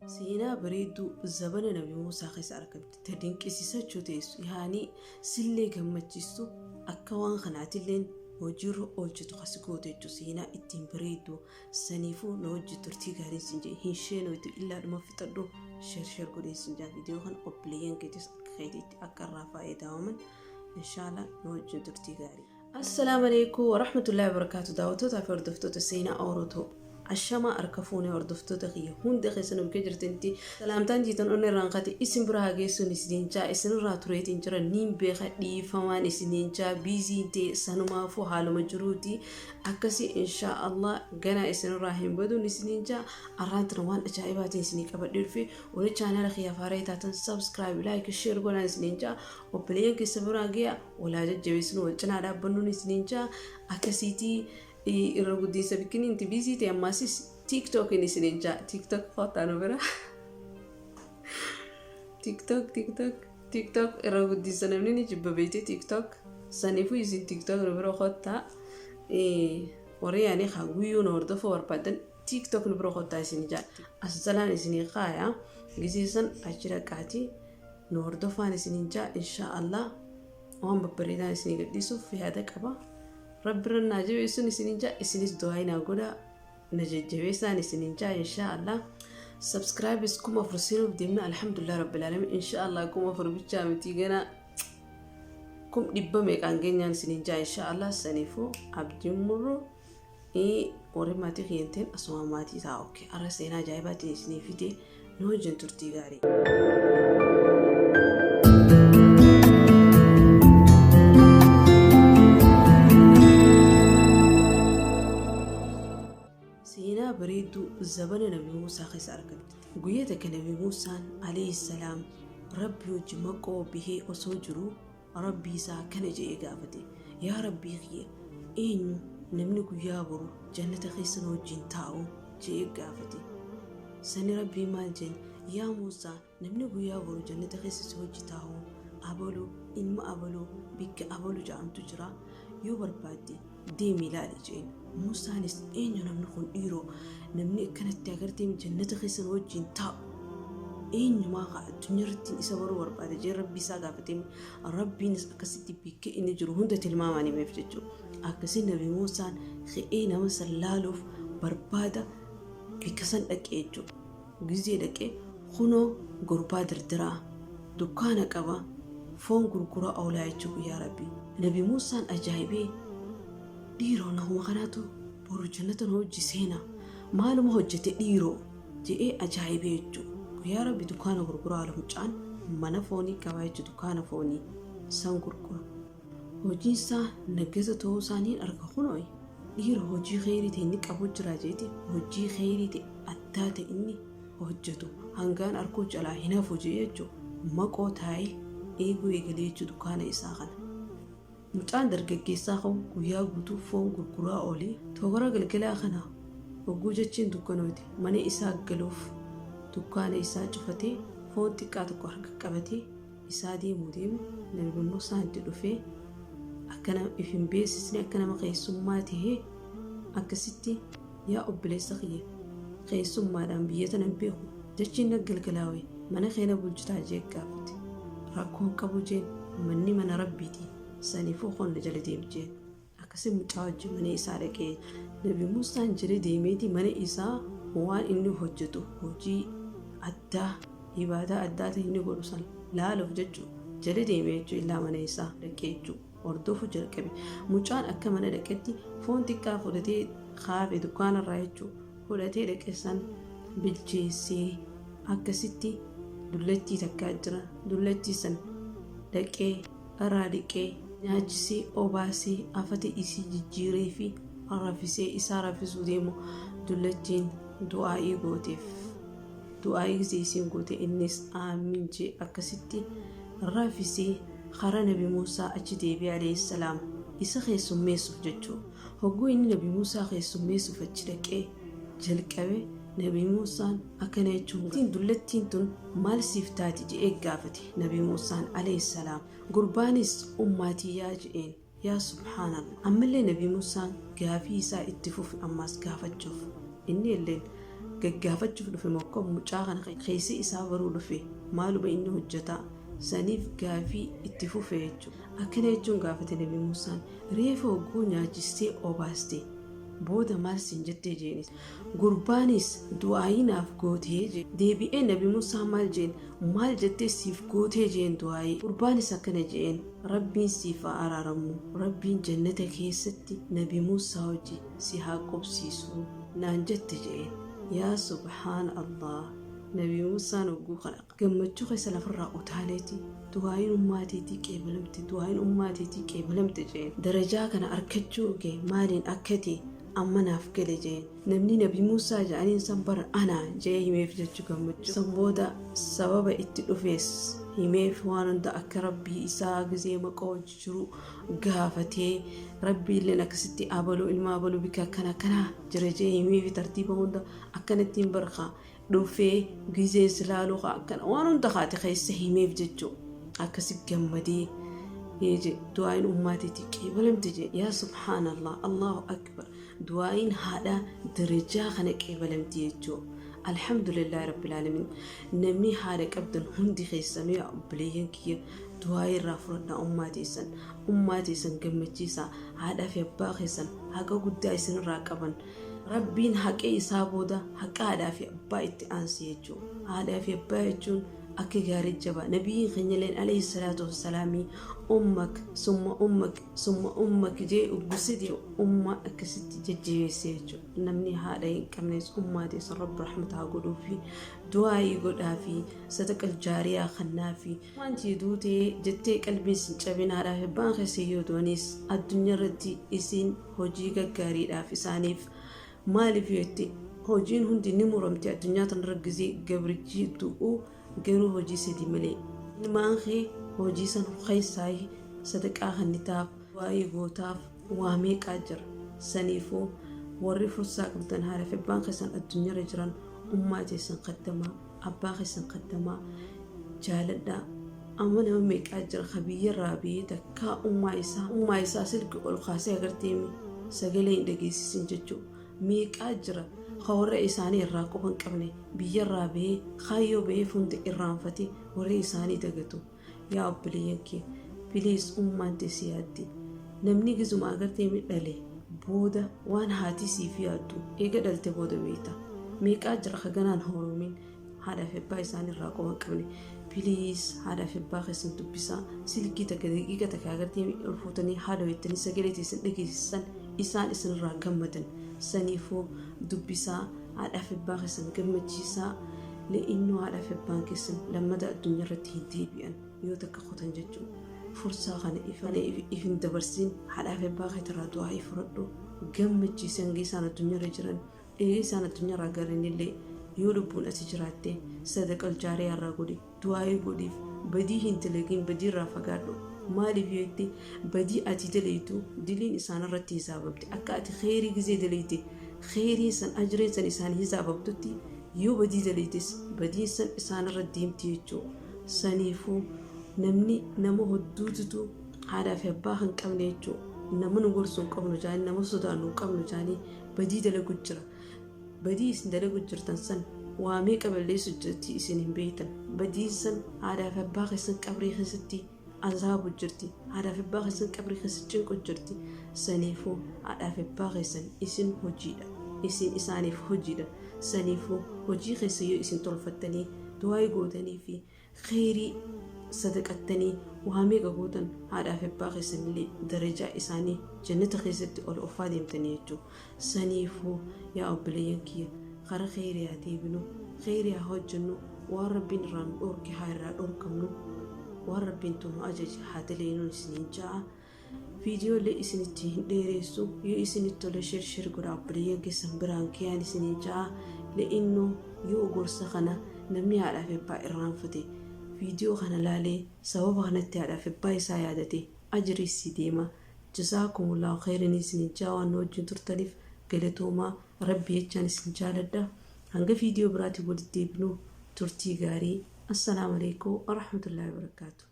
Seenaa bareedduu zabana Nabi Muusaa keessa argamte ta dinqisiisachuu teessu yaanii sillee gammachiistu akka waan kanaatilleen hojiirra oolchitu kasi goote jechuudha. Seenaa ittiin bareedduu saniifuu na hojii turtii gaariin sin jee hin sheenoytu illaa dhuma fixadhu share share godheen sin jaa viidiyoo kana obboleeyyan keetis akka keetiitti akka irraa faayidaawaman inshaallah na wajjin turtii gaarii. Assalaamu alaikum warahmatullahi wabarakatuh. Daawwattootaa fi hordoftoota Seenaa Orotoo, ashamaa harka fuunee. Hordoftoota kiyya hunda keessan bukkee jirtanitti salaamtaan jiitan onnee irraan kate isin bira haa geessuun isiniin jaa. Isinirraa tureetiin jira niin beeka, dhiifamaan isiniin jaa. Biiziin ta'e sanumaafuu haaluma jiruuti akkasii. Inshaa Allah ganaa isinirraa hin baduun isiniin jaa. Arraan tana waan ajaa'ibaatiin isinii qabadhee dhufe. Warri chaanaala kiyyaaf haaraa taatan subscribe, like, share godhaan isiniin jaa. Obboleeyyan keessa biraa ga'a, walaa jajjabeessinu, wal cinaa dhaabbannuun isiniin jaa. Akkasiitii irra guddiinsa bikkiniin busy ta'e ammaasis TikTokiin isiniin jaa. TikTok kottaa nu bira. TikTok, TikTok, TikTok irra guddiinsa namni ni jibba beekte TikTok. Saniifuu isin TikTok nu bira kottaa. Warri yaanii haa guyyuu nu hordofuu barbaadan TikTok nu bira kottaa isin jaa. As jalaan isinii kaaya, gisiisan achi dhaqaatii nu hordofaan isiniin jaa. Inshaa Allah waan babbareedaan isinii gadhiisuuf yaada qaba. Rabbirra naa jabeessuun isiniin jaa. Isinis du'aa naa godhaa, na jajjabeessaan isiniin jaa. Inshaa Allah subscribers 4000 seenuuf deemna, alhamdulillah rabbil alamin. Inshaa Allah 4000 bichaa miti, gana 100,000 meeqaan geenyaan isiniin jaa inshaa Allah. Saniifuu abdiin murru, warri maatii kiyyanteen asuma maatii ta'a. Okay, arra seenaa ajaa'ibaatiin isinii fide, nu wajjin turtii gaarii. Seenaa bareedduu zabana Nabi Muusaa keessa argamte. Guyyaa takka Nabi Muusaan alayhi salaam Rabbii wajji maqoo bihee osoo jiruu Rabbii isaa akkana jedhee gaafate: "Yaa Rabbii kiyya, eenyu namni guyyaa boru jannata keessa na wajjin taa'u?" jedhee gaafate. Sani Rabbii maal jeen? "Yaa Muusaa, namni guyyaa boru jannata keessa si wajji taa'u abalu ilma abaluu bikka abalu jedhamtu jira, yoo barbaadde deemi ilaali" jeen. Muusaanis, "Eenyu namni kun dhiiroo, namni akkanatti agartee jannata keessa na wajjin taa'u eenyumaa kaa addunyaa irratti isa baruu barbaade?" jee Rabbii isaa gaafatee, Rabbiinis akkasitti bikka inni jiru hunda tilmaamaan himeef jechuudha. Akkasii Nabi Muusaan ka'ee nama san laaluuf barbaada bikka san dhaqee jechuudha. Gizee dhaqee kunoo gurbaa dardaraa dukkaana qaba, foon gurguraa oolaa jechuudha guyyaa Rabbii. Nabi Muusaan ajaa'ibee, "Dhiiroo, nahuma kanaatu boru jannata na hojii seenaa, maaluma hojjete dhiiroo?" je'ee ajaa'ibee jechuudha. Guyyaa Rabbi dukkaana gurguraa oola, mucaan mana foonii qabaa jechuudha, dukkaana foonii san gurgura. Hojiin isaa naggata ta'uu isaa niin arga, kunoo dhiira hojii kheyrii ta'e inni qabu jira jeeti, hojii kheyrii ta'e addaa ta'e inni hojjetu hangaan arkuu jalaa hin hafu jee jechuudha. Maqoo taa'ee eeguu eegalee jechuudha dukkaana isaa kana. Mucaan dargaggeessaa kun guyyaa guutuu foon gurguraa oolee toora galgalaa kana hogguu jechiin dukkanooti mana isaa galuuf dukkaana isaa cufatee foon xiqqaa tokko harka qabatee isaa deemuu deemu Nabi Muusaan itti dhufee akka if hin beeksisne, akka nama keessummaa tahee akkasitti, "Yaa obboleessa kiyya, keessummaadhaan biyya tana hin beeku, jechiin na galgalaawe, mana keena bulchitaa?" jee gaafate. "Rakkoon qabu," jeen, "manni mana Rabbiiti, saniifuu qonna jala deemi," jeen. Akkasii mucaa wajjin mana isaa dhaqee Nabi Muusaan jala deemeeti mana isaa waan inni hojjetu, hojii addaa, ibaadaa addaa ta'e inni godhu san laaluuf jechuu jala deemee jechuu illaa mana isaa dhaqee jechuu hordofuu jalqabe. Mucaan akka mana dhaqetti foon xiqqaa fudhatee kaafe dukkaanarraa jechuu fudhatee dhaqe san bilcheessee akkasitti dullattii takkaa jira, dullattii san dhaqee irraa dhiqee nyaachisee obaasee afata isii jijjiiree fi rafisee isaa rafisuu deemu dullattiin du'aa'ii gooteef. Du'aa'ii gisee isiin goote innis aamiin jee akkasitti rafisee karaa Nabi Muusaa achi deebi'ee alayhi salaam isa keessummeessuuf jechuu. Hogguu inni Nabi Muusaa keessummeessuuf achi dhaqee jalqabe Nabi Muusaan akkana jechuun, "Dullattiin tun maal siif taati?" je'ee gaafate Nabi Muusaan alayhi salaam. Gurbaanis, "Ummaatiyyaa," je'een. Yaa subhaanallah, ammallee Nabi Muusaan gaafii isaa itti fufe ammaas gaafachuuf. Inni illeen gaggaafachuuf dhufe mokko mucaa kana keessi isaa baruu dhufe maaluma inni hojjetaa saniif gaafii itti fufe jechuudha. Akkana jechuun gaafate Nabi Muusaan reefa hogguu nyaachistee obaaste booda maal siin jettee jeenis. Gurbaanis du'aayii naaf gootee jee. Deebi'ee Nabi Muusaa maal jeen maal jettee siif gootee jeen du'aayii. Gurbaanis akkana jeen Rabbiin siif haa araaramu Rabbiin jannata keessatti Nabi Muusaa wajji si haa qubsiisu naan jette jeen. Yaa subhaan Allah Nabi Muusaan hogguu kana gammachuu keessa lafarraa utaaleeti du'aayiin ummaa teetii qeebalamte du'aayiin ummaa teetii qeebalamte jeen. Darajaa kana arkachuu kee maaliin akka ta'e amma naaf gale jeen. Namni Nabi Muusaa ja'aniin san bara ana je'ee himeef jechu gammachuu. San booda sababa itti dhufees himeef waan hunda akka Rabbii isaa gizee maqaa hojii jiru gaafatee Rabbiilleen akkasitti abaluu ilma abaluu bika akkana akkanaa jira je'ee himeefi tartiiba hunda akkanattiin barkaa dhufee gizee silaaluu kaa akkana waan hunda kaate keessa himeef jechuu akkasi gammadee je du'aayin ummaatiiti qeebalamte je yaa subhaanallah Allahu akbar du'aayin haadha darajaa kana qeebalamti jechuu alhamdulillahi rabbil alamin namni haadha qabdan hundi keessanuu yaa obboleeyyan kiyya du'aayii irraa fudhadhaa ummaa teessan ummaa teessan gammachiisaa haadhaa fi abbaa keessan haqa guddaa isinirraa qaban Rabbiin haqee isaa booda haqa haadhaa fi abbaa itti aanse jechuudha. Haadhaa fi abbaa jechuun akka gaarii jabaa. Nabiyyiin keenyalleen alayhi salaatu wassalaamii ummak summa ummak summa ummak jee uggusiti ummaa akkasitti jajjabeesse jechuudha. Namni haadha hin qabnes ummaa teessan Rabbi rahmata haa godhuu fi du'aayii godhaa fi sadaqal jaariyaa kannaa fi Wanti duutee jettee qalbiin sin cabin haadhaa fi abbaan keessan yoo du'anis addunyaa irratti isin hojii gaggaariidhaaf isaaniif maaliif yoo jette hojiin hundi ni muramti addunyaa tanarra gizee gabrichi du'u garuu hojii sadi malee ilmaan kee hojii san keessaa sadaqaa kennitaaf waa'ee gootaaf waa meeqaa jira saniifuu warri fursaa qabdan haadha fi abbaan keessan addunyaarra jiran ummaa teessan kaddamaa abbaa keessan kaddamaa jaaladhaa amma nama meeqaa jira ka biyyarraa biyee takkaa ummaa isaa silki ol kaasee agarteemi sagalee hin dhageessisin jechuu meeqaa jira ka warra isaanii irraa quba hin qabne biyyarraa bahee kaayyoo baheef hunda irraanfatee warra isaanii dagatu yaa obboleeyyan kee please ummaan tee si yaaddi namni gizuma agarteemi dhale booda waan haatii siif yaaddu eega dhalte booda beeyta meeqaa jira ka ganaan horomin haadhaa fi abbaa isaanii irraa quba hin qabne please haadhaa fi abbaa keessan dubbisaa silkii takka daqiiqa takka agartee ol fuutanii haadha jettanii sagalee teessan dhageessisan isaan isinirraa gammadan saniifuu dubbisaa haadhaa fi abbaa keessan gammachiisaa le'innoo haadhaa fi abbaan keessan lammata addunyaa irratti hin deebi'an yoo takka kutan jechuudha. Fursaa kana if hin dabarsin haadhaa fi abbaa keetirraa du'aa'ii fudhadhu gammachiisi hanga isaan addunyaarra jiran Eega isaan addunyaarraa galanillee yoo lubbuun ati jiraatte sadaqal jaariyaa irraa godhi du'aa'ii godhiif badii hin dalagin badiirraa fagaadhu maaliif yoo jette badii ati dalaydu diliin isaanirratti hisaabamti akka ati kheyrii gizee dalayde kheyriin san ajriin san isaan hisaabamtutti yoo badii dalaydes badiin san isaanirra deemti jechuu saniifuu namni nama hodduututu haadhaa fi abbaa kan qabne jechuu nama nu gorsu hin qabnu jaanii nama sodaannu hin qabnu jaanii badii dalagu jira. Badii isin dalagu jirtan san waa meeqa balleessu jirti isin hin beektan. Badiin san haadhaa fi abbaa keessan qabrii keessatti azaabu jirti. Haadhaa fi abbaa keessan qabrii keessa cinqu jirti. Saniifuu haadhaa fi abbaa keessan isin hojiidha. Isin isaaniif hojiidha. Saniifuu hojii keessa yoo isin tolfattanii du'aa gootanii fi Kheyrii sadaqattanii waa meeqa gootan haadhaa fi abbaa keessanillee darajaa isaanii jannata keessatti ol oofaa deemtanii jechuu saniifuu yaa obboleeyyan kiyya kara kheyrii haa deebinu kheyrii haa hojjennu waan rabbiin irraa nu dhoorke haa irraa dhoorkamnu waan rabbiin tu nu ajaje haa daleynuun isiniin ja'a Viidiyoolee isinitti hin dheereessu yoo isinitti tole share share godhaa obboleeyyan keessan biraan gayaan isiniin ja'a le'innoo yoo gorsa kana namni haadhaa fi abbaa irraanfate viidiyoo kana laalee sababa kanatti haadhaa fi abbaa isaa yaadate ajrii sii deema jazaakumullahu kheyran isiniin ja'a waan nu wajjin turtaniif galatoomaa rabbi jechaan isin jaaladha hanga viidiyoo biraatiin walitti deebinu turtii gaarii assalaamu alaikum warahmatullahi wabarakaatu.